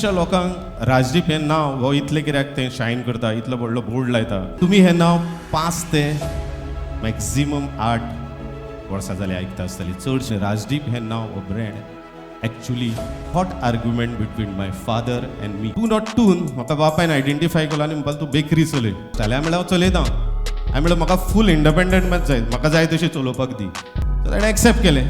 खुबश्या लोकांक राजदीप हें नांव हो इतलें कित्याक तें शायन करता, इतलो व्हडलो बोर्ड लायता. तुमी हें नांव 5 ते मॅक्झिमम 8 वर्सां जालीं आयकता आसतलीं चडशें. राजदीप हें नांव हो brand actually hot argument between my father and me. 202न म्हाका बापायन आयडेंटिफाय केलो आनी म्हणपाक, "तूं बेकरी चलय." जाल्यार म्हणल्यार, "हांव चलयता." हांवें म्हणलें, "म्हाका फूल इंडिपेंडंट मात जाय, म्हाका जाय तशें चलोवपाक दी." तर ताणें एक्सेप्ट केलें.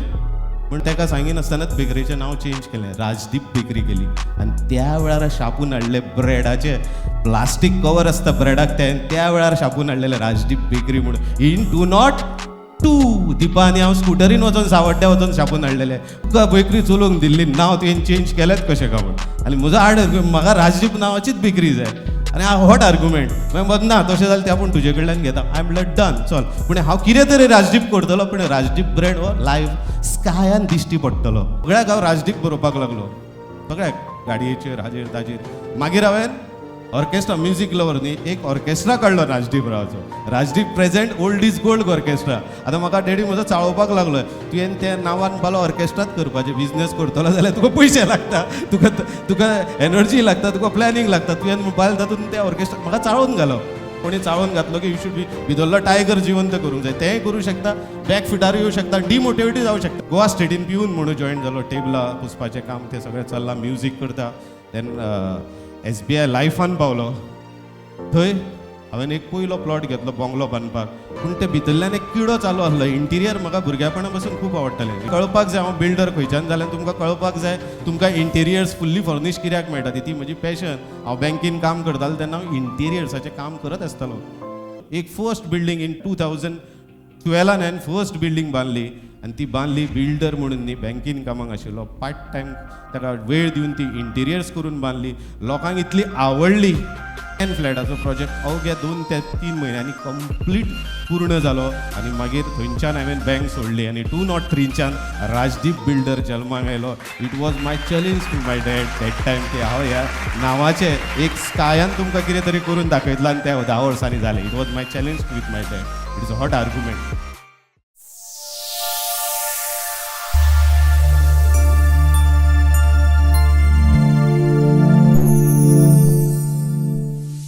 पूण ताका सांगिनासतनाच बेकरीचें नांव चेंज केलें, राजदीप बेकरी केली. आनी त्या वेळार छापून हाडले ब्रेडाचे प्लास्टीक कवर आसता ब्रेडाक, ते त्या वेळार छापून हाडलेले राजदीप बेकरी म्हणून इन 202. दिपा आनी हांव स्कुटरीन वचोन सावड्ड्या वचोन छापून हाडलेले. तुका बेकरी चलोवंक दिल्ली, नांव तुवें चेंज केलेंच कशें काय म्हूण. आनी म्हजो आड, म्हाका राजदीप नांवाचीच बेकरी जाय. आनी हॉट आर्ग्युमेंट. मागीर मद ना, तशें जाल्यार ते आपूण तुजे कडल्यान घेता. हांवें म्हणलें, "डन, चल, पूण हांव कितें तरी राजदीप करतलो, पूण राजदीप ब्रँड हो लायफ स्कायान दिश्टी पडटलो." सगळ्याक हांव राजदीप बरोवपाक लागलो, सगळ्याक, गाडयेचेर, हाजेर ताजेर. मागीर हांवें ऑर्केस्ट्रा, म्युजीक लवर न्ही, एक ऑर्केस्ट्रा काडलो Rajdeep रावाचो, Rajdeep present old is gold orchestra. आतां म्हाका डॅडी म्हजो चाळोवपाक लागलो, "तुवें त्या नांवान पालो ऑर्केस्ट्राच करपाचें. बिजनेस करतलो जाल्यार तुका पयशे लागता, तुका तुका एनर्जी लागता, तुका प्लॅनिंग लागता. तुवें मोबायल तातूंत त्या ऑर्केस्ट्रा." म्हाका चाळोवन घालो कोणी, चाळोवन घातलो की you should be, भितरलो टायगर जिवंत करूंक जाय. तेंय करूं शकता, बॅक फिटार येवं शकता, डिमोटिवेटूय जावं शकता. गोवा स्टेटीन पिवन म्हणून जॉयन जालो. टेबलां पुसपाचें काम तें सगळें चल्लां, म्युजीक करता. देन एसबीआय लायफान पावलो. थंय हांवें एक पयलो प्लॉट घेतलो बंगलो बांदपाक. पूण ते भितरल्यान एक किडो चालू आसलो. इंटिरियर म्हाका भुरग्यापणा पासून खूब आवडटालें. कळपाक जाय हांव बिल्डर खंयच्यान जाल्यार तुमकां कळपाक जाय, तुमकां इंटिरियर्स फुल्ली फर्निश कित्याक मेळटा ती. ती म्हजी पॅशन. हांव बँकीन काम करतालो तेन्ना हांव इंटिरियर्साचें काम करत आसतालो. एक फर्स्ट बिल्डींग इन 2012न हांवें फर्स्ट बिल्डींग बांदली. आनी ती बांदली बिल्डर म्हणून न्ही, बँकीन कामाक आशिल्लो, पार्ट टायम ताका वेळ दिवन ती इंटिरियर्स करून बांदली. लोकांक इतली आवडली. 10 फ्लॅटाचो प्रोजेक्ट अवघ्या 2 ते 3 म्हयन्यांनी कंप्लीट पूर्ण जालो. आनी मागीर थंयच्यान हांवें बँक सोडली आनी 203च्यान राजदीप बिल्डर जल्माक आयलो. It was my challenge to my dad that time की हांव ह्या नांवाचें एक स्कायान तुमकां कितें तरी करून दाखयतलो. आनी त्या 10 वर्सांनी जालें. It was my challenge with my dad. It is a hot argument.